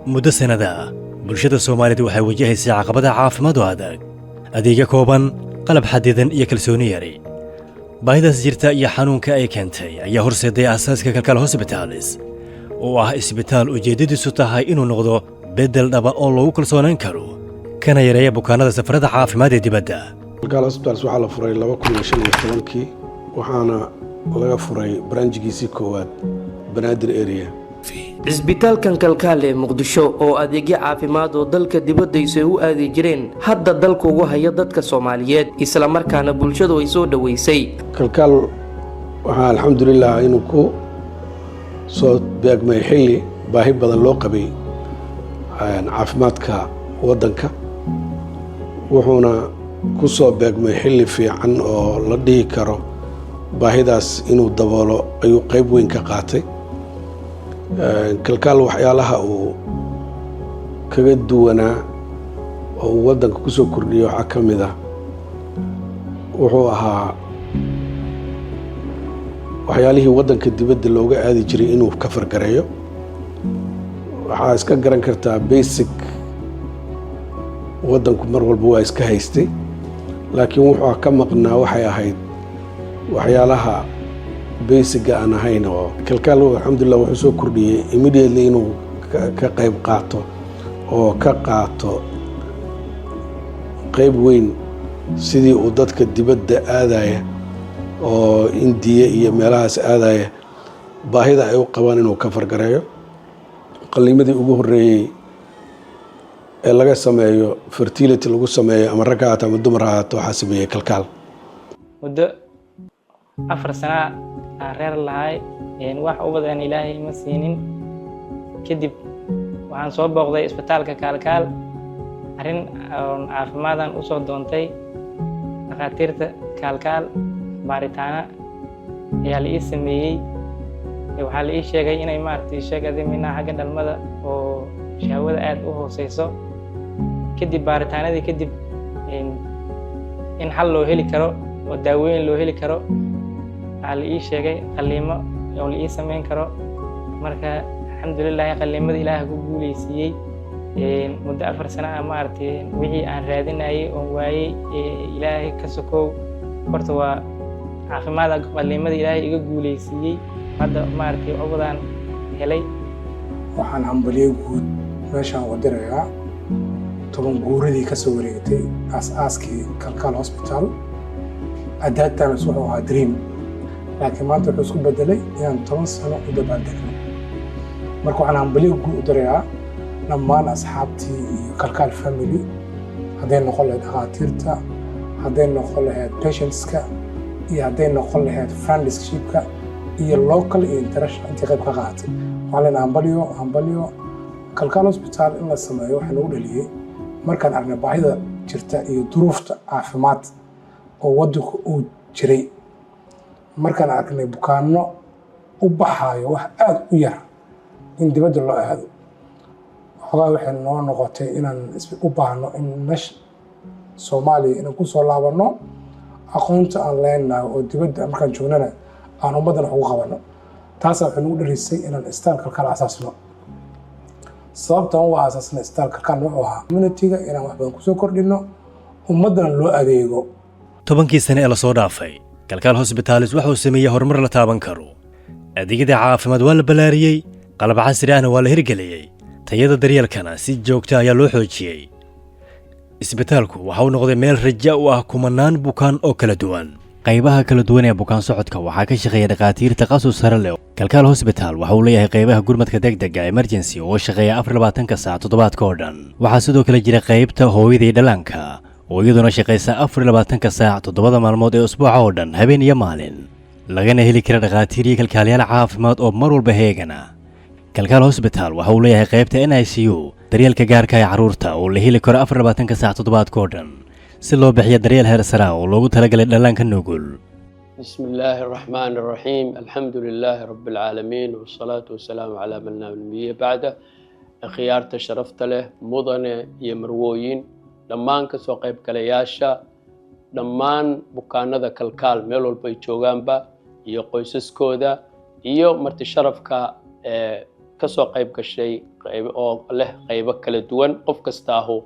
Muddo sannado ah, bulshada Soomaaliyeed waxay wajahaysay caqabadaha caafimaad oo adag, adeegyo kooban, qalab xadidan iyo kalsooni yari. Baahidaas jirta iyo xanuunka ay keentay ayaa horseeday aasaaska Kalkaal Hospitals, oo ah isbitaal ujeeddadiisu tahay inuu noqdo beddel dhaba oo loogu kalsoonaan karo, kana yareeya bukaanada safarada caafimaad ee dibadda. Kalkaal Hospitals waxaa la furay 2015-kii, waxaana laga furay branch-giisii koowaad Banaadir area. Cisbitaalkan Kalkaal ee Muqdisho oo adeegyo caafimaad oo dalka dibaddiisa ay u aadi jireen hadda dalka ugu haya dadka Soomaaliyeed, islamarkaana bulshadu ay soo dhoweysay. Kalkaal waxaa, alxamdulilah, inuu ku soo beegmay xilli baahi badan loo qabay caafimaadka waddanka, wuxuuna ku soo beegmay xilli fiican oo la dhihi karo baahidaas inuu daboolo ayuu qayb weyn ka qaatay. Kalkaal waxyaalaha uu kaga duwanaa oo uu waddanka ku soo kordhiyey waxaa ka mid ah, wuxuu ahaa waxyaalihii waddanka dibadda looga aadi jiray inuu ka fargareeyo. Waxaa iska garan kartaa, basic waddanku mar walba waa iska haystay, laakiin wuxuu ka maqnaa waxay ahayd waxyaalaha basic-ga aan ahayn, oo Kalkaal, alxamdulilah, wuxuu soo kordhiyey immediately inuu ka qayb qaato oo ka qaato qayb weyn sidii uu dadka dibadda aadaya oo Indiya iyo meelahaas aadaya baahida ay u qabaan inuu ka fargareeyo. Qalliimadii ugu horreeyey ee laga sameeyo fertility lagu sameeyo, ama rag ha ahaato ama dumar ha ahaato, waxaa sameeyey Kalkaal. Muddo 4 sana aan reer lahay, wax ubadan Ilaahay ma siinin. Kadib waxaan soo booqday isbitaalka Kaalkaal, arrin oon caafimaadaan usoo doontay. Dhakhaatiirta Kaalkaal baaritaana ayaa la ii sameeyey. Waxaa la ii sheegay inay, maaragtay, sheegadi minaa xagga dhalmada oo shahwada aad u hooseyso. Kadib baaritaanadii kadib, in xal loo heli karo oo daawooyin loo heli karo waxaa la ii sheegay, qalliimo oo la ii sameyn karo. Marka, alxamdulilaahi, qalliimada Ilaah ku guuleysiiyey. Muddo 4 sano ah, maaragtay, wixii aan raadinayay oon waayey, Ilaahay ka sokow, horta waa caafimaada qalliimada Ilaahay iga guuleysiiyey. Hadda, maaragtay, cubadaan helay. Waxaan hambalyo guud meeshaan uga dirayaa 10 guuradii ka soo wareegtay aas-aaskii Kalkaal Hospital. At that times wuxuu ahaa dream, laakiin maanta wuxuu isku bedelay inaan 10 sano u dabaaldegno. Marka waxaan hambalyo guud u dirayaa dhammaan asxaabtii iyo Kalkaal family, hadday noqon lahayd dhakhaatiirta, hadday noqon lahayd patientska, iyo hadday noqon lahayd friendshipka iyo local iyo international intii qayb ka qaadatay. Waxaan leenahay hambalyo, hambalyo. Kalkaal Hospital in la sameeyo waxaa nagu dhaliyey markaan aragnay baahida jirta iyo duruufta caafimaad oo waddanku uu jiray, markaan aragnay bukaanno u baxaayo wax aada u yar in dibadda loo aado. Waxoogaa waxay noo noqotay inaan u baahno in meesha Soomaaliya inaan ku soo laabanno, aqoonta aan leenahay oo dibadda markaan joognana aan ummaddan wax ugu qabanno. Taasaa waxay nagu dhalisay inaan isbitaal Kalkaal asaasno. Sababtan u aasaasnay isbitaal Kalkaal wuxuu ahaa community-ga inaan wax badan kusoo kordhino, ummaddana loo adeego. 10-kii sane ee lasoo dhaafay, Kalkaal Hospitals wuxuu sameeyey horumar la taaban karo. Adeegyada caafimaad waa la ballaariyey, qalab casri ahna waa la hirgeliyey, tayada daryeelkana si joogta ayaa loo xoojiyey. Isbitaalku waxa uu noqday meel raja u ah kumanaan bukaan oo kala duwan. Qaybaha kala duwan ee bukaan socodka waxaa ka shaqeeya dhakhaatiir takhasus sare leh. Kalkaal Hosbitaal waxa uu leeyahay qaybaha gurmadka degdega, emergency, oo shaqeeya 24-ka saac toddobaadka oo dhan. Waxaa sidoo kale jira qaybta hooyada iyo dhallaanka oo iyaduna shaqaysa 24-ka saac, 7-da maalmood ee usbuuca oo dhan, habeen iyo maalin, lagana heli kara dhakhaatiir iyo kalkaaliyaal caafimaad oo mar walba heegana. Kalkaal Hosbitaal waxa uu leeyahay qaybta NICU, daryeelka gaarka ee carruurta, oo la heli karo 24-ka saac toddobaadka oo dhan, si loo bixiyo daryeel heer sare ah oo loogu talagalay dhallaanka nugul. بسم الله الرحمن الرحيم، الحمد لله رب العالمين، والصلاة والسلام على من لا نبي بعده. Akhyaarta sharafta leh, mudane iyo marwooyin, dhammaan ka soo qaybgalayaasha, dhammaan bukaanada Kalkaal meel walba ay joogaanba iyo qoysaskooda iyo marti sharafka ee Ka soo qayb gashay qayb oo leh qaybo kala duwan, qof kastaahu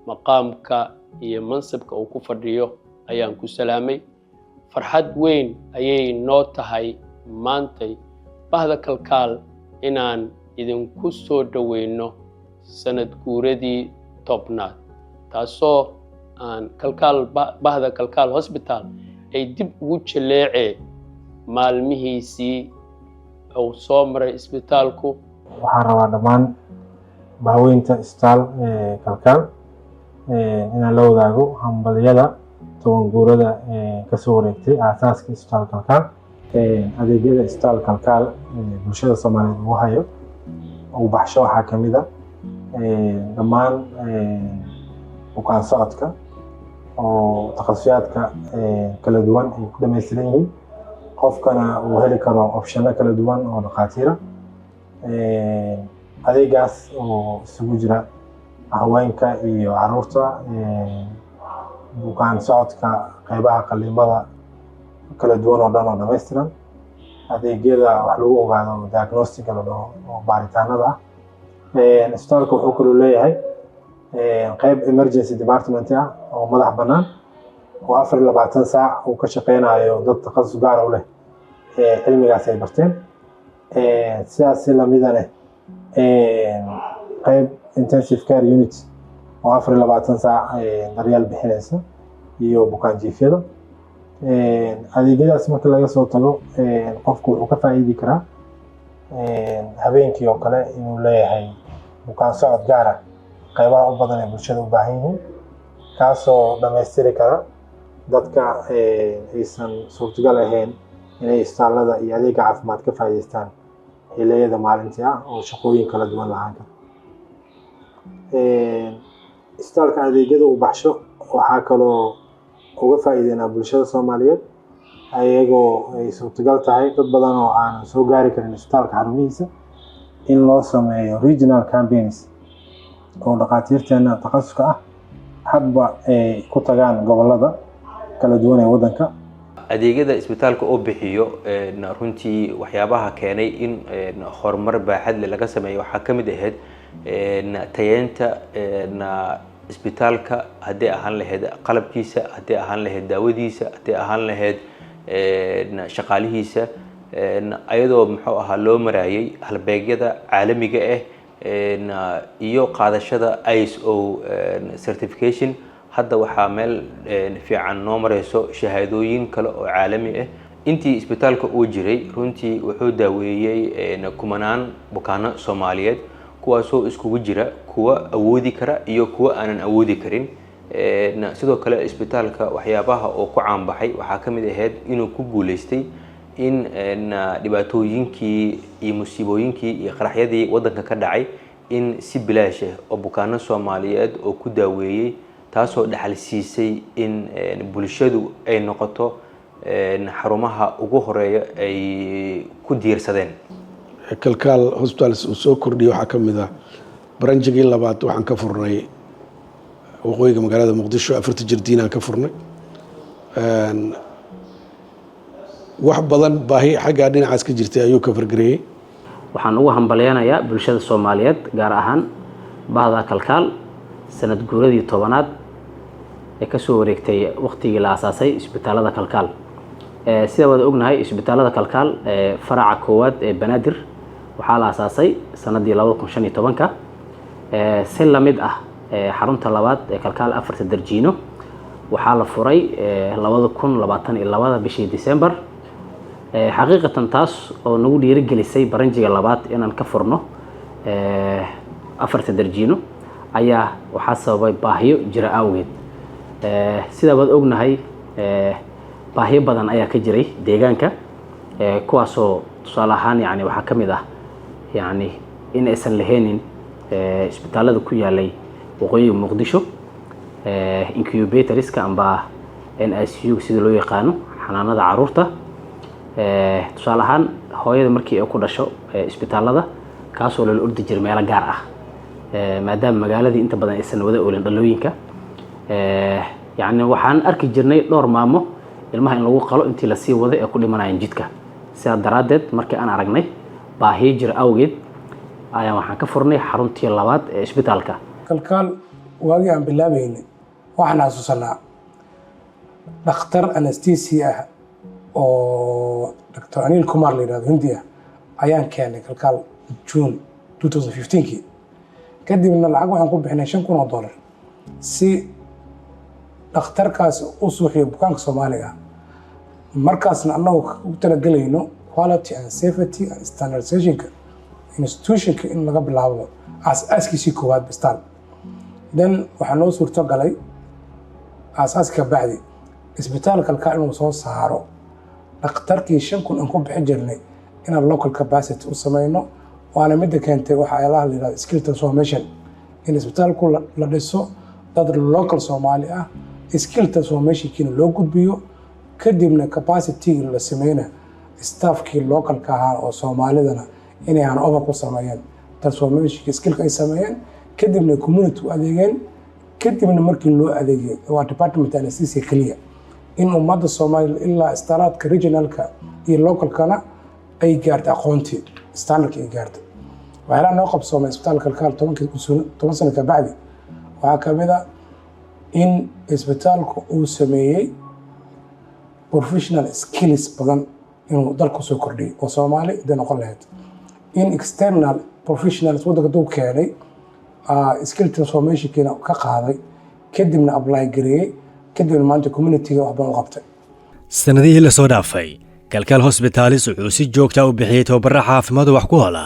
maqaamka iyo mansabka uu ku fadhiyo ayaan ku salaamay. Farxad weyn ayay noo tahay maantay bahda Kalkaal inaan idinku soo dhoweyno sanad guuradii 10aad, taasoo aan Kalkaal, bahda Kalkaal Hosbitaal, ay dib ugu jaleecee maalmihiisii uu soo maray isbitaalku. Waxaan rabaa dhammaan bahweynta isbitaal Kalkaal inaan la wadaago hambalyada 10 guurada kasoo wareegtay aasaaska Isbitaal Kalkaal. Adeegyada Isbitaal Kalkaal bulshada Soomaaliyeed ugu hayo, uu baxsho, waxaa kamid a dhammaan bukaan socodka oo takhasusaadka kala duwan ay ku dhammaystiran yihiin, qofkana uu heli karo optionno kala duwan oo dhakhaatiira. Adeegaas oo isugu jira haweenka iyo caruurta, bukaan socodka qeybaha qaliimada kala duwan oo dhan oo dhammaystiran, adeegyada wax lagu ogaado, diagnosticga la dhaho, oo baaritaanada ah. Isbitaalka wuxuu kaloo leeyahay qeyb emergency department ah oo madax bannaan oo 24 saac uu ka shaqeynayo dad takhasus gaar u leh cilmigaas ay barteen. Sidaas si lamidane qeyb intensive care unit oo 24 saac daryeel bixinaysa iyo bukaan jiifyada. Adeegyadaas marka laga soo tago, qofku wuxuu ka faa'iidi karaa habeenkii oo kale inuu leeyahay bukaan socod gaar ah, qeybaha u badan ee bulshada u baahan yihiin, kaasoo dhammaystiri kara dadka aysan suurtagal ahayn inay isbitaallada iyo adeega caafimaad ka faa'iidaystaan xilliyada maalintii ah oo shaqooyin kala duwan lahaan kara. Isbitaalka adeegyada uu baxsho waxaa kaloo uga faa'iideynaa bulshada Soomaaliyeed, ayagoo ay suurtagal tahay dad badan oo aanan soo gaari karin isbitaalka xarumihiisa in loo sameeyo regional campaigns oo dhakhaatiirteena takhasuska ah hadba ay ku tagaan gobollada kala duwan ee waddanka. Adeegyada isbitaalka oo bixiyo, runtii waxyaabaha keenay in horumar baaxad leh laga sameeyo waxaa ka mid ahayd tayeynta isbitaalka, haddii ahaan lahayd qalabkiisa, haddii ahaan lahayd daawadiisa, haddii ahaan lahayd shaqaalihiisa, ayadoo muxuu ahaa loo marayay halbeegyada caalamiga ah iyo qaadashada ISO certification. Hadda waxaa meel fiican noo mareyso shahaadooyin kale oo caalami ah. Intii isbitaalka uu jiray, runtii wuxuu daaweeyey kumanaan bukaano Soomaaliyeed, kuwaasoo iskugu jira kuwa awoodi kara iyo kuwa aanan awoodi karin. Sidoo kale isbitaalka waxyaabaha oo ku caanbaxay waxaa ka mid ahayd inuu ku guuleystay in dhibaatooyinkii iyo musiibooyinkii iyo qaraxyadii waddanka ka dhacay in si bilaash ah oo bukaano Soomaaliyeed oo ku daaweeyey, taasoo dhaxal siisay in bulshadu ay noqoto xarumaha ugu horeeya ay ku diirsadeen. Kalkaal Hospitals uu soo kordhiyey waxaa ka mid ah branchigii labaad waxaan ka furnay waqooyiga magaalada Muqdisho, Afarta Jardiinaan ka furnay. Wax badan baahi xaggaa dhinacaas ka jirtay ayuu ka fargareeyey. Waxaan ugu hambalyeynayaa bulshada Soomaaliyeed, gaar ahaan bahda Kalkaal, sanad guuradii 10aad ee kasoo wareegtay waqtigii la aasaasay isbitaalada Kalkaal. Sida wada ognahay, isbitaalada Kalkaal faraca koowaad ee Banaadir waxaa la aasaasay sanadii 2015-ka. Si lamid ah, xarunta labaad ee Kalkaal Afarta Darjiino waxaa la furay 2022-da bishii December. Xaqiiqatan taas oo nagu dhiirigelisay branchiga labaad inaan ka furno Afarta Darjiino ayaa waxaa sababay baahiyo jira awgeed. Sida waad ognahay, baahiyo badan ayaa ka jiray deegaanka, kuwaasoo tusaale ahaan yani waxaa ka mid ah yani in aysan lahaynin isbitaalada ku yaalay waqooyiga Muqdisho incubatorska amba NICU sida loo yaqaano, xanaanada caruurta. Tusaale ahaan, hooyada markii ay ku dhasho isbitaalada, kaasoo lala ordi jiray meelo gaar ah, maadaama magaaladii inta badan aysan wada oolin dhalooyinka. Yacni waxaan arki jirnay dhowr maamo ilmaha in lagu qalo intii lasii waday ee ku dhimanayaan jidka. Sidaa daraaddeed, markii aan aragnay baahiyo jira awgeed. Ayaan waxaan ka furnay xaruntii labaad ee isbitaalka. Kalkaal waagii aan bilaabaynay, waxaan xasuusanaa dhakhtar anesthesia ah oo Dr. Anil Kumar la yidhahdo, Hindi ah, ayaan keenay Kalkaal June 2015kii. Kadibna lacag waxaan ku bixinay $5,000 si dhakhtarkaas u suuxiyo bukaanka Soomaaliga ah. Markaasna annagoo u talagelayno quality and safety and standardizationka institutionka in laga bilaabo aas-aaskiisii koowaad isbitaal. Then waxaa noo suurto galay aasaaska ka bacdi isbitaal Kalkaal inuu soo saaro dhakhtarkii 5,000 aan ku bixi jirnay inaan local capacity u sameyno. Waana midda keentay waxyaalaha la yidhahdo skill transformation, in isbitaalku la dhiso dad local Soomaali ah, skill transformationkiina loo gudbiyo, kadibna capacity la sameyna staffkii localka ahaa oo Soomaalidana inay aan over ku sameeyeen transformationkii skillka ay sameeyeen, kadibna community u adeegeen. Kadibna markii loo adeegay waa department anesthesia keliya, in ummadda Soomaaliya ilaa istaraadka regionalka iyo localkana ay gaartay aqoontii standardka ay gaartay. Waxyaalaha noo qabsoomay isbitaalka Kalkaal 10 sano ka bacdi waxaa kamid a in isbitaalku uu sameeyey professional skills badan inuu dalku soo kordhiyey oo Soomaali haday noqon lahayd, in external professionals waddanka duu keenay, skill transformationkiina ka qaaday, kadibna apply gareeyey, kadibna maanta communityga wax badan u qabtay. Sannadihii la soo dhaafay, Kalkaal Hospitals wuxuu si joogta u bixiyey tababarro caafimaad oo wax ku hola.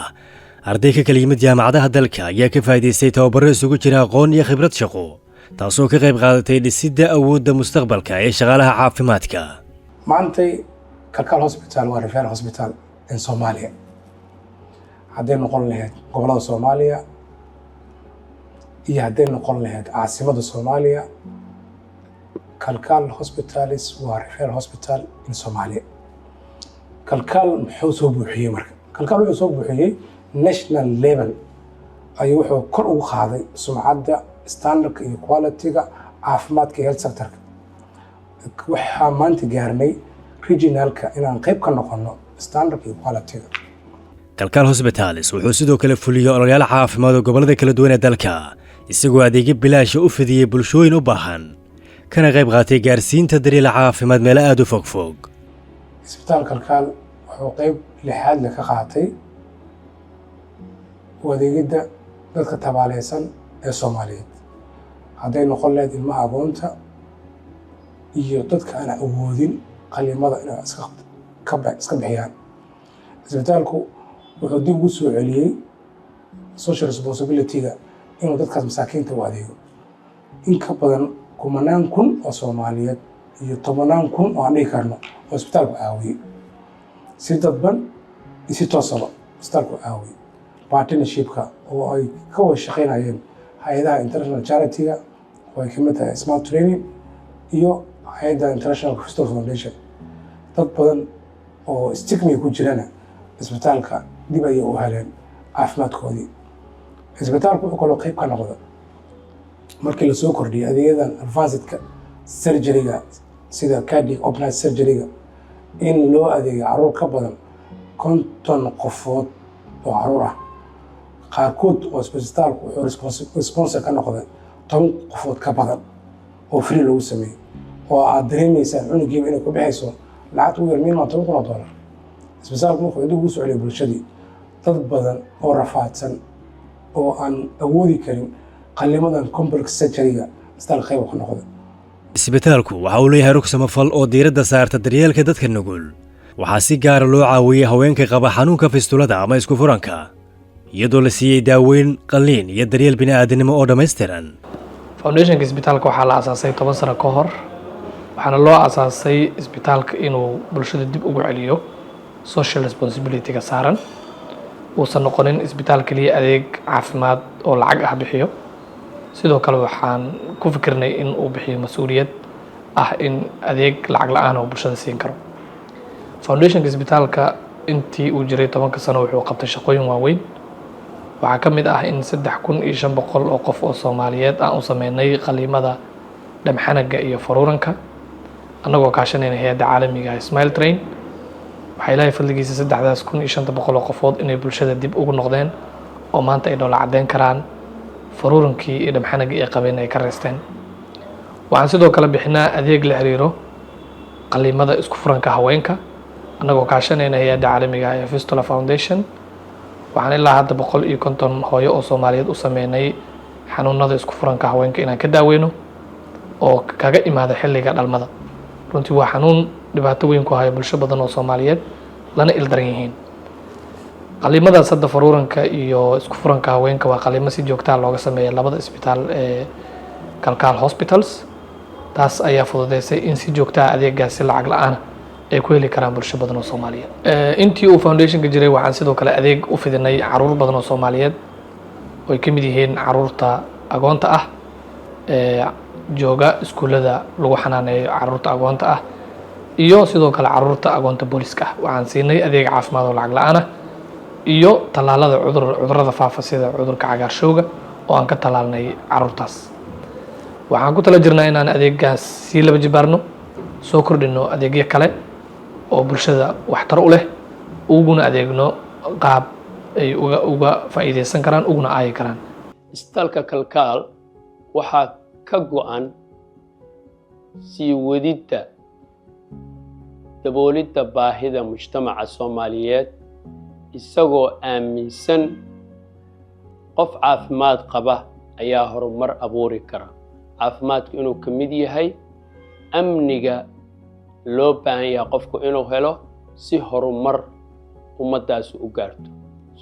Arday ka kala yimid jaamacadaha dalka ayaa ka faa'iidaystay tababarro isugu jira aqoon iyo khibrad shaqo, taasoo ka qayb qaadatay dhisidda awoodda mustaqbalka ee shaqaalaha caafimaadka. Maantay Kalkaal Hospital waa referral hospital in Soomaaliya, hadday noqon lahayd gobollada Soomaaliya iyo hadday noqon lahayd caasimadda Soomaaliya. Kalkaal Hospitals waa referral hospital in Soomaaliya. Kalkaal muxuu soo buuxiyey? Marka Kalkaal wuxuu soo buuxiyey national level ayuu wuxuu kor ugu qaaday sumcadda, standardka iyo quality-ga caafimaadka iyo health sectorka. Waxaa maanta gaarnay regionalka inaan qayb ka noqono standardka iyo quality-ga. Kalkaal Hospitals wuxuu sidoo kale fuliyey ololeyaal caafimaad oo gobollada kala duwan ee dalka, isagoo adeegyo bilaasha u fidiyey bulshooyin u baahan, kana qayb qaatay gaarsiinta daryeel caafimaad meelo aada u fogfog. Isbitaal Kalkaal wuxuu qayb lixaad leh ka qaatay u adeegidda dadka tabaaleysan ee Soomaaliyeed, hadday noqon lahayd ilmaha agoonta iyo dadka aan awoodin qalimada inay iska bixiyaan. Isbitaalku wuxuu dib ugu soo celiyey social responsibility-ga inuu dadkaas masaakiinta u adeego. In ka badan kumanaan kun oo Soomaaliyeed iyo tobanaan kun oo aan dhihi karno oo isbitaalku caawiyey, si dadban iyo si toosaba isbitaalku caawiyey, partnershipka oo ay ka wada shaqeynayeen hay-adaha international charity-ga oo ay kamid tahay Smart Training iyo hay-adda International Crystal Foundation. Dad badan oo stigma ku jirana isbitaalka dib ayay u heleen caafimaadkoodii. Isbitaalku wuxuu kaloo qayb ka noqda markii lasoo kordhiyay adeegyadan advancedka surgeryga sida cardiac open surgeryga, in loo adeegay caruur ka badan 50 qofood oo caruur ah, qaarkood oo isbitaalku wuxuu sponsor ka noqday 10 qofood ka badan oo free lagu sameeyey, oo aad dareemaysaan cunugiiba inay ku bixayso lacagta ugu yar minimum $10,000. Isbitaalku markuu dib ugu soo celiyay bulshadii, dad badan oo rafaadsan oo aan awoodi karin qalimadan complex surgery-ga, isbitaalka qayb ka noqday. Isbitaalku waxa uu leeyahay rug samafal oo diiradda saarta daryeelka dadka nugul. Waxaa si gaara loo caawiyey haweenka qaba xanuunka fistulada ama isku furanka, iyadoo la siiyey daaweyn, qalliin iyo daryeel bini'aadanimo oo dhammaystiran. Foundationka isbitaalka waxaa la asaasay 10 sano ka hor, waxaana loo asaasay isbitaalka inuu bulshada dib ugu celiyo social responsibility-ga saaran, uusan noqonin isbitaal keliya adeeg caafimaad oo lacag ah bixiyo. Sidoo kale waxaan ku fikirnay in uu bixiyo mas-uuliyad ah in adeeg lacag la-aan oo bulshada siin karo. Foundationka isbitaalka intii uu jiray 10-ka sano wuxuu qabtay shaqooyin waaweyn. Waxaa ka mid ah in 3,500 oo qof oo Soomaaliyeed aan u sameynay qaliimada dhamxanaga iyo faruuranka, annagoo kaashanayna hay-adda caalamiga ah Smile Train. Waxaa Ilaahay fadligiisa 3,500 oo qofood inay bulshada dib ugu noqdeen. Oo maanta ay dhoola caddeyn karaan, faruurankii iyo dhamxanagii ay qabeen ay ka reysteen. Waxaan sidoo kale bixinaa adeeg la xiriiro qaliimada isku furanka haweenka, annagoo kaashanayna hay-adda caalamiga ah ee Fistula Foundation. Waxaan ilaa hadda 150 hooyo oo Soomaaliyeed u sameynay xanuunada isku furanka haweenka inaan ka daaweyno oo kaga imaada xilliga dhalmada. Runtii waa xanuun dhibaato weyn ku haya bulsho badan oo Soomaaliyeed, lana ildaran yihiin. Qaliimadaas hadda faruuranka iyo isku furanka haweenka waa qaliimo si joogtaa looga sameeya labada isbitaal ee Kalkaal Hospitals. Taas ayaa fududeysay in si joogtaa adeegaasi lacag la-aan ay ku heli karaan bulsho badan oo Soomaaliyeed. Intii uu foundationka jiray, waxaan sidoo kale adeeg u fidinay caruur badan oo Soomaaliyeed oo ay ka mid yihiin caruurta agoonta ah ee jooga iskuullada lagu xanaaneeyo caruurta agoonta ah iyo sidoo kale caruurta agoonta booliska ah. Waxaan siinay adeeg caafimaad oo lacag la-aan ah iyo tallaalada cudurrada faafa sida cudurka cagaarshowga oo aan ka tallaalnay caruurtaas. Waxaan ku tala jirnaa inaan adeegaas sii laba jibaarno, soo kordhino adeegyo kale oo bulshada waxtar u leh, uguna adeegno qaab ay uga faa'iideysan karaan uguna aayi karaan. Isbitaalka Kalkaal waxaa ka go'an sii wadidda daboolidda baahida mujtamaca Soomaaliyeed, isagoo aaminsan qof caafimaad qaba ayaa horumar abuuri kara, caafimaadku inuu ka mid yahay amniga loo baahan yahay qofku inuu helo si horumar ummaddaasi u gaarto.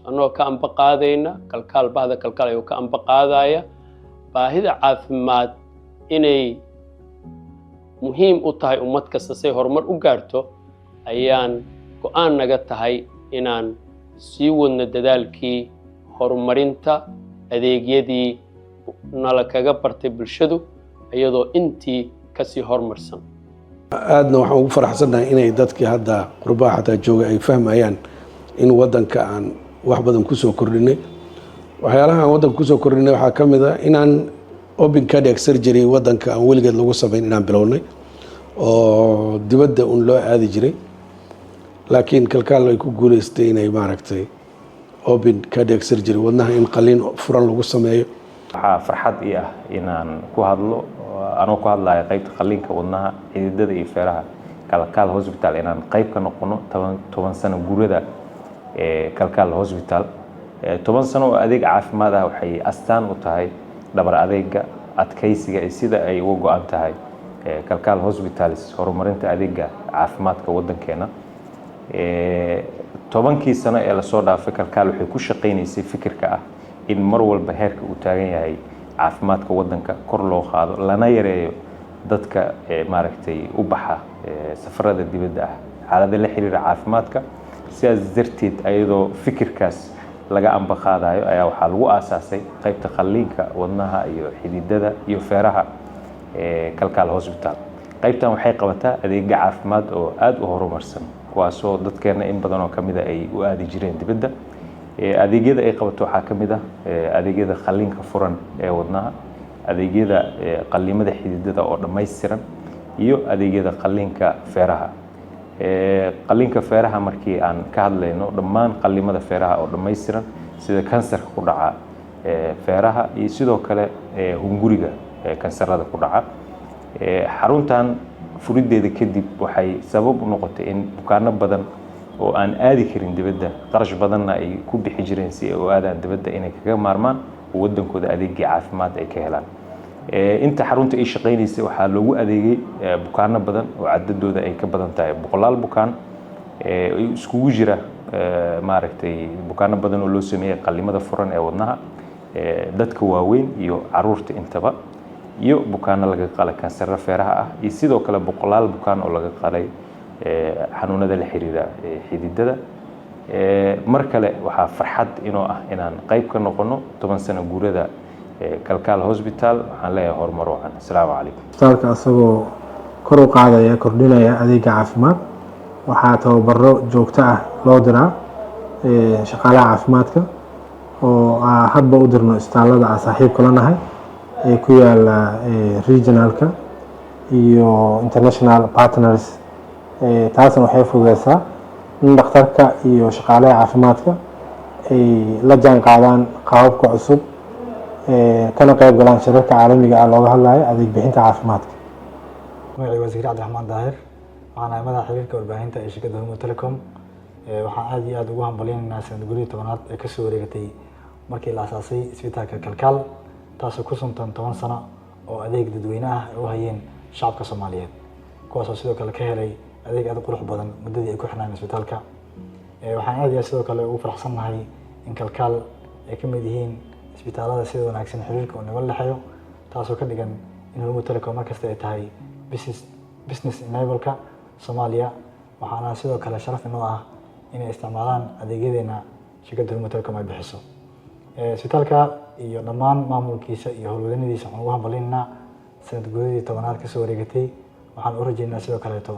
Annagoo ka amba qaadayna Kalkaal, bahda Kalkaal ayuu ka amba qaadaya baahida caafimaad inay muhiim u tahay ummad kasta say horumar u gaarto, ayaan go'aan naga tahay inaan sii wadno dadaalkii horumarinta adeegyadii nala kaga bartay bulshadu, iyadoo intii kasii horumarsan. Aadna waxaan ugu faraxsannahay inay dadkii hadda qurbaha xataa jooga ay fahmayaan in wadanka aan wax badan kusoo kordhinay. Waxyaalaha aan waddanka kusoo kordhinay waxaa ka mid ah inaan open cardiac surgery wadanka aan weligeed lagu samayn inaan bilownay, oo dibadda un loo aadi jiray, laakiin Kalkaal ay ku guuleystay inay maaragtay open cardiac surgery, wadnaha in qaliin furan lagu sameeyo. Waxaa farxad ii ah inaan ku hadlo anoo ku hadlaya qaybta qalliinka wadnaha, xididada iyo feeraha Kalkaal Hospital, inaan qayb ka noqono 10 sano guurada ee Kalkaal Hospital. 10 sano oo adeeg caafimaad ah waxay astaan u tahay dhabar adeega, adkaysiga iyo sida ay uga go-an tahay Kalkaal Hospitals horumarinta adeega caafimaadka waddankeena. 10kii sano ee lasoo dhaafay, Kalkaal waxay ku shaqaynaysay fikirka ah in mar walba heerka uu taagan yahay caafimaadka waddanka kor loo qaado, lana yareeyo dadka maaragtay u baxa safarada dibadda ah xaalada la xiriira caafimaadka. Sidaas darteed, ayadoo fikirkaas laga amba qaadayo, ayaa waxaa lagu aasaasay qaybta qalliinka wadnaha iyo xididada iyo feeraha Kalkaal Hospital. Qaybtan waxay qabataa adeega caafimaad oo aada u horumarsan, kuwaasoo dadkeena in badan oo kamida ay u aadi jireen dibadda. Adeegyada ay qabato waxaa ka mid ah adeegyada qalliinka furan ee wadnaha, adeegyada qalliimada xididada oo dhammaystiran iyo adeegyada qalliinka feeraha. Qalliinka feeraha markii aan ka hadlayno, dhammaan qalliimada feeraha oo dhammaystiran, sida kansarka ku dhaca feeraha iyo sidoo kale hunguriga kansarada ku dhaca. Xaruntan furiddeeda kadib waxay sabab u noqotay in bukaano badan oo aan aadi karin dibadda, qarash badanna ay ku bixi jireen si ay u aadaan dibadda, inay kaga maarmaan oo waddankooda adeegii caafimaad ay ka helaan. Inta xarunta ay shaqaynaysay, waxaa loogu adeegay bukaano badan oo cadadooda ay ka badan tahay boqolaal bukaan, iskugu jira maaragtay bukaano badan oo loo sameeyey qallimada furan ee wadnaha, dadka waaweyn iyo caruurta intaba, iyo bukaano laga qalay kansarra feeraha ah, iyo sidoo kale boqolaal bukaan oo laga qalay xanuunada la xiriira xididada. Mar kale waxaa farxad inoo ah inaan qayb ka noqono 10 sano guurada Kalkaal Hospital. Waxaan leeyahay horumar wacan. Asalaamu calaykum. Isbitaalka asagoo kor u qaadaya, kordhinaya adeega caafimaad, waxaa tababaro joogto ah loo diraa shaqaalaha caafimaadka oo hadba u dirno isbitaalada aan saaxiibka la nahay ee ku yaala regionalka iyo international partners. Taasna waxay fududeysaa in dhakhtarka iyo shaqaalaha caafimaadka Ay la jaan qaadaan qaababka cusub, kana qayb galaan shirarka caalamiga ah looga hadlayo adeeg bixinta caafimaadka. Magacay waa Zakari Cabdiraxmaan Daahir. Waxaan ahay madaxa xiriirka warbaahinta ee shirkadda Hormuud Telecom. Waxaan aad iyo aad ugu hambalyaynaynaa sanad guurihii 10aad ee kasoo wareegatay markii la asaasay isbitaalka Kalkaal, taasoo ku suntan 10 sano oo adeeg dadweyne ah ay u hayeen shacabka Soomaaliyeed, kuwaasoo sidoo kale ka helay adeeg aad u qurux badan muddadii ay ku xirnaan isbitaalka. Waxaan aad iyo aad sidoo kale ugu faraxsannahay in Kalkaal ay ka mid yihiin isbitaalada sida wanaagsan xiriirka uu naga dhexeeyo, taasoo ka dhigan in Hormuud Telecom markasta ay tahay business enabler-ka Soomaaliya. Waxaana sidoo kale sharaf inoo ah inay isticmaalaan adeegyadeena shirkadda Hormuud Telecom ay bixiso. Isbitaalka iyo dhammaan maamulkiisa iyo howlwadeennadiisa waxaan ugu hambalinaynaa sanad guuradii 10aad kasoo wareegatay. Waxaan u rajeynaa sidoo kaleeto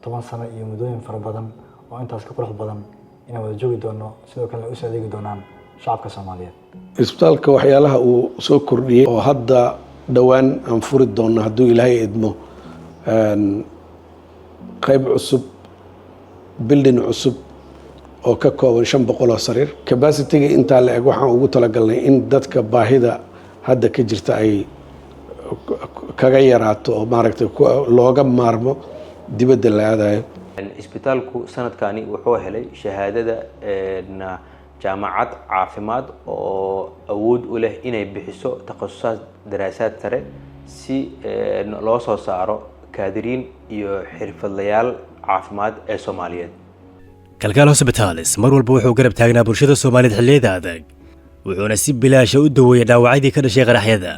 10 sano iyo muddooyin fara badan oo intaas ka qurux badan inaan wada joogi doono, sidoo kalena usoo adeegi doonaan shacabka Soomaaliyeed. Isbitaalka waxyaalaha uu soo kordhiyey oo hadda dhowaan aan furi doonno, hadduu Ilaahay idmo, qayb cusub, building cusub oo ka kooban 500 oo sariir. Capacity-ga intaa la eg waxaan ugu talagalnay in dadka baahida hadda ka jirta ay kaga yaraato oo maaragtay looga maarmo dibadda la aadayo. Isbitaalku sanadkani wuxuu helay shahaadada jaamacad caafimaad oo awood u leh inay bixiso takhasusaad daraasaad sare si loo soo saaro kaadiriin iyo xirfadlayaal caafimaad ee Soomaaliyeed. Kalkaal Hospitals mar walba wuxuu garab taagnaa bulshada Soomaaliyeed xilliyada adag, wuxuuna si bilaasha u daweeyey dhaawacyadii ka dhashay qaraxyada.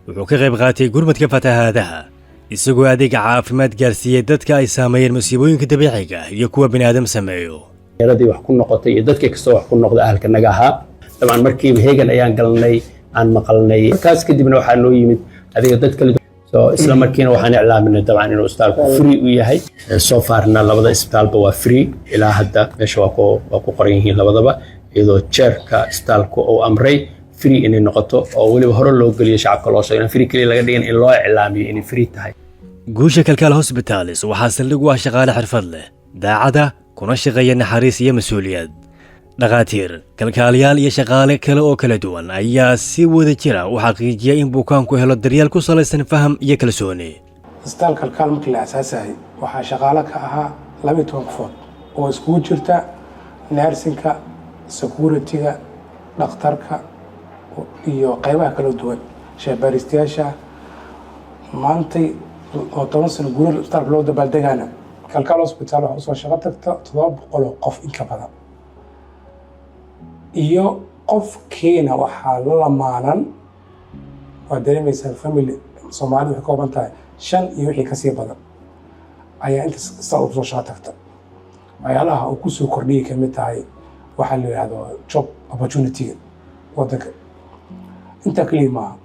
Wuxuu ka qayb qaatay gurmadka fatahaadaha, isagoo adeega caafimaad gaarsiiyey dadka ay saameeyeen musiibooyinka dabiiciga iyo kuwa bini'aadam sameeyo. Yaradii wax ku noqotay iyo dadkii kastoo wax ku noqda ahalka naga ahaa, dabcan markiiba heegan ayaan galnay aan maqalnay. Markaas kadibna waxaa noo yimid adiga dad kale. So isla markiina waxaan iclaaminay dabcan inuu isbitaalku free u yahay. So far-na labada isbitaalba waa free ilaa hadda. Meesha waa ku qoran yihiin labadaba, iyadoo chair-ka isbitaalku uu amray free inay noqoto, oo weliba hore loo geliyo shacabka, loo sheego in free keliya laga dhigin, in loo iclaamiyo inay free tahay. Guusha Kalkaal Hospitals waxaa saldhig u ah shaqaale xirfad leh, daacada, kuna shaqeeya naxariis iyo mas-uuliyad. Dhakhaatiir, kalkaaliyaal iyo shaqaale kale oo kala duwan ayaa si wada jira u xaqiijiya in bukaanku helo daryeel ku salaysan faham iyo kalsooni. Isbitaal Kalkaal markii la aasaasayay waxaa shaqaale ka ahaa 12 qofood oo iskugu jirta nursing-ka, security-ga, dhakhtarka iyo qaybaha kala duwan, shaybaaristayaasha. Maantay oo 10 sano guurada isbitaalka loo dabaaldegaana, Kalkaal Hospital waxaa usoo shaqo tagta 700 oo qof in ka badan, iyo qofkiina waxaa la lamaanan, waa dareemaysaa, family Soomaalida waxay ka kooban tahay shan iyo wixii kasii badan ayaa inta isbitaal usoo shaqo tagta. Waxyaalaha uu kusoo kordhiyay kamid tahay waxaa la yidhaahdo job opportunity-ga waddanka. Intaa keliya maaha,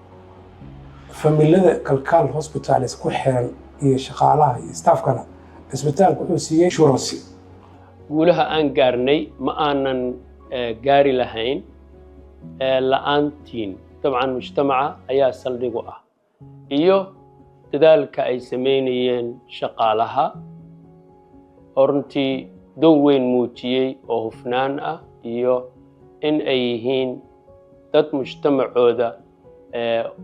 familada Kalkaal Hospitals ku xiran iyo shaqaalaha iyo staff-kana isbitaalka wuxuu siiyey insurance. Guulaha aan gaarnay ma aanan gaari lahayn la'aantiin. Dabcan mujtamaca ayaa saldhig u ah iyo dadaalka ay samaynayeen shaqaalaha oo runtii door weyn muujiyey oo hufnaan ah, iyo in ay yihiin dad mujtamacooda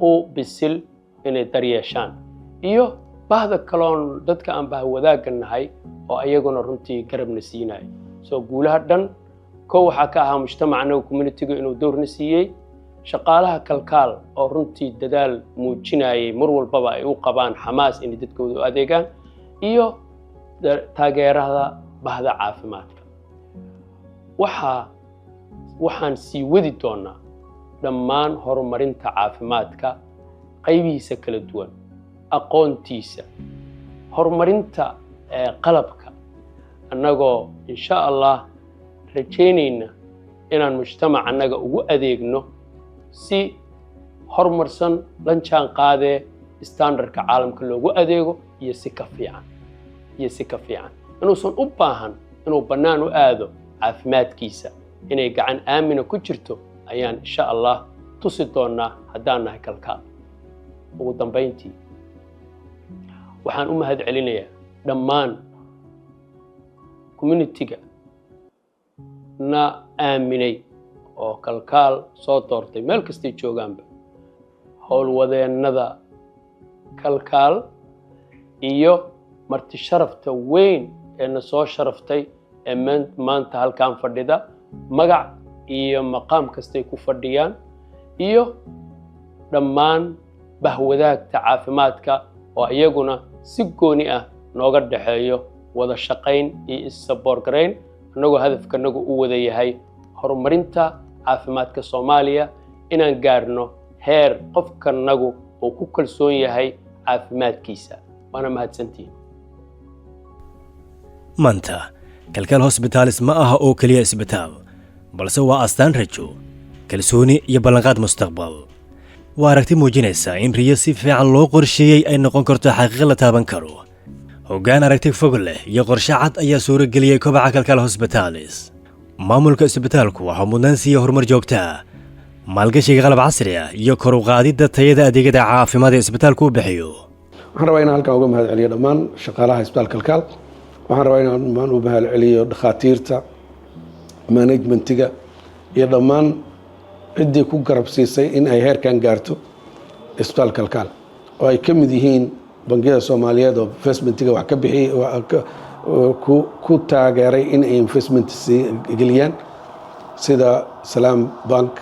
u bisil inay daryeeshaan, iyo bahda kaloon dadka aan bahwadaagga nahay oo ayaguna runtii garabna siinaya. So guulaha dhan kow waxaa ka ahaa mujtamaca anaga community-ga inuu doorna siiyey, shaqaalaha Kalkaal oo runtii dadaal muujinayay mar walbaba ay u qabaan xamaas inay dadkooda u adeegaan, iyo taageerada bahda caafimaadka. Waxaan sii wadi doonaa dhammaan horumarinta caafimaadka qaybihiisa kala duwan, aqoontiisa, horumarinta qalabka, annagoo insha Allah rajaynayna inaan mujtamac annaga ugu adeegno si horumarsan, la jaan qaadee standard-ka caalamka loogu adeego iyo si ka fiican, iyo si ka fiican, inuusan u baahan inuu bannaan u aado caafimaadkiisa, inay gacan aamina ku jirto ayaan insha Allah tusi doonaa haddaan nahay Kalkaal. Ugu dambayntii, waxaan u mahad celinayaa dhammaan community-ga na aaminay. Oo Kalkaal soo doortay meel kastay joogaanba, howlwadeennada Kalkaal iyo marti sharafta weyn ee na soo sharaftay ee maanta halkan fadhida, magac iyo maqaam kastay ku fadhiyaan, iyo dhammaan bahwadaagta caafimaadka oo iyaguna si gooni ah nooga dhaxeeyo wada shaqayn iyo is-support garayn, annagoo hadafkanagu u wada yahay horumarinta caafimaadka Soomaaliya, inaan gaarno heer qofkanagu uu ku kalsoon yahay caafimaadkiisa. Waana mahadsantihiin. Maanta Kalkaal Hosbitaalis ma aha oo keliya isbitaal, balse waa astaan rajo, kalsooni iyo ballanqaad mustaqbal. Waa aragti muujinaysa in riyo si fiican loo qorsheeyey ay noqon karto xaqiiqo la taaban karo. Hoggaan aragti fog leh iyo qorshe cad ayaa suurageliyey kobaca Kalkaal Hosbitaalis. Maamulka isbitaalku waxaa mudnaan siiya horumar joogta ah, maalgashiga qalab casri ah iyo kor u qaadidda tayada adeegyada caafimaad ee isbitaalku u bixiyo. Waxaan rabaa inaan halkan uga mahad celiyo dhammaan shaqaalaha Isbitaal Kalkaal. Waxaan rabaa inaan dhammaan u mahad celiyo dhakhaatiirta, managementiga iyo dhammaan ciddii ku garab siisay in ay heerkan gaarto Isbitaal Kalkaal, oo ay ka mid yihiin bangiyada Soomaaliyeed oo investmentiga wax ka bixiyey, ku taageeray in ay investment geliyaan, sida Salaam Bank,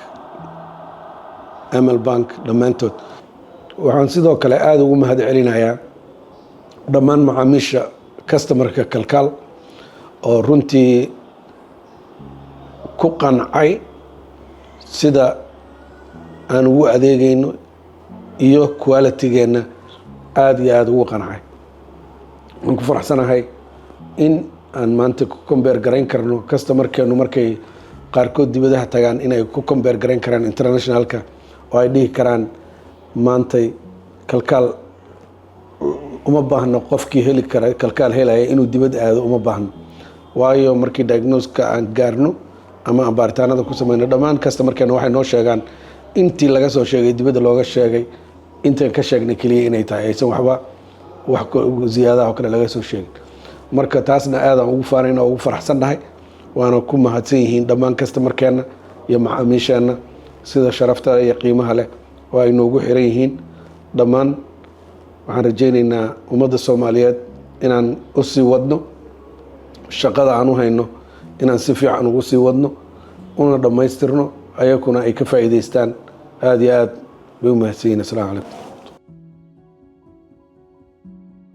Amal Bank, dhammaantood. Waxaan sidoo kale aada ugu mahad celinayaa dhammaan macaamiisha, customerka Kalkaal, oo runtii ku qancay sida aan ugu adeegayno iyo qualitygeenna aada iyo aada ugu qancay. Waan ku faraxsanahay in aan maanta ku compare garayn karno customerkeenu markay qaarkood dibadaha tagaan, inay ku compare garayn karaan internationalka oo ay dhihi karaan maantay Kalkaal uma baahno. Qofkii heli kara Kalkaal helaya inuu dibad aado uma baahno, waayo markii diagnoseka aan gaarno ama aan baaritaanada ku sameyno, dhammaan customerkeena waxay noo sheegaan intii laga soo sheegay dibadda looga sheegay intaan ka sheegnay keliya inay tahay, aysan waxba wax ziyaadaha oo kale laga soo sheegin. Marka taasna aadaan ugu faanayna oo ugu faraxsannahay, waana ku mahadsan yihiin dhammaan customerkeena iyo macaamiisheenna sida sharafta iyo qiimaha leh oo ay noogu xiran yihiin. Dhammaan waxaan rajaynaynaa ummadda Soomaaliyeed inaan u sii wadno shaqada aan u hayno, inaan si fiican ugu sii wadno una dhammaystirno, ayakuna ay ka faa'iidaystaan. Aada iyo aad bay u mahadsan yihin. Asalaamu calaykum.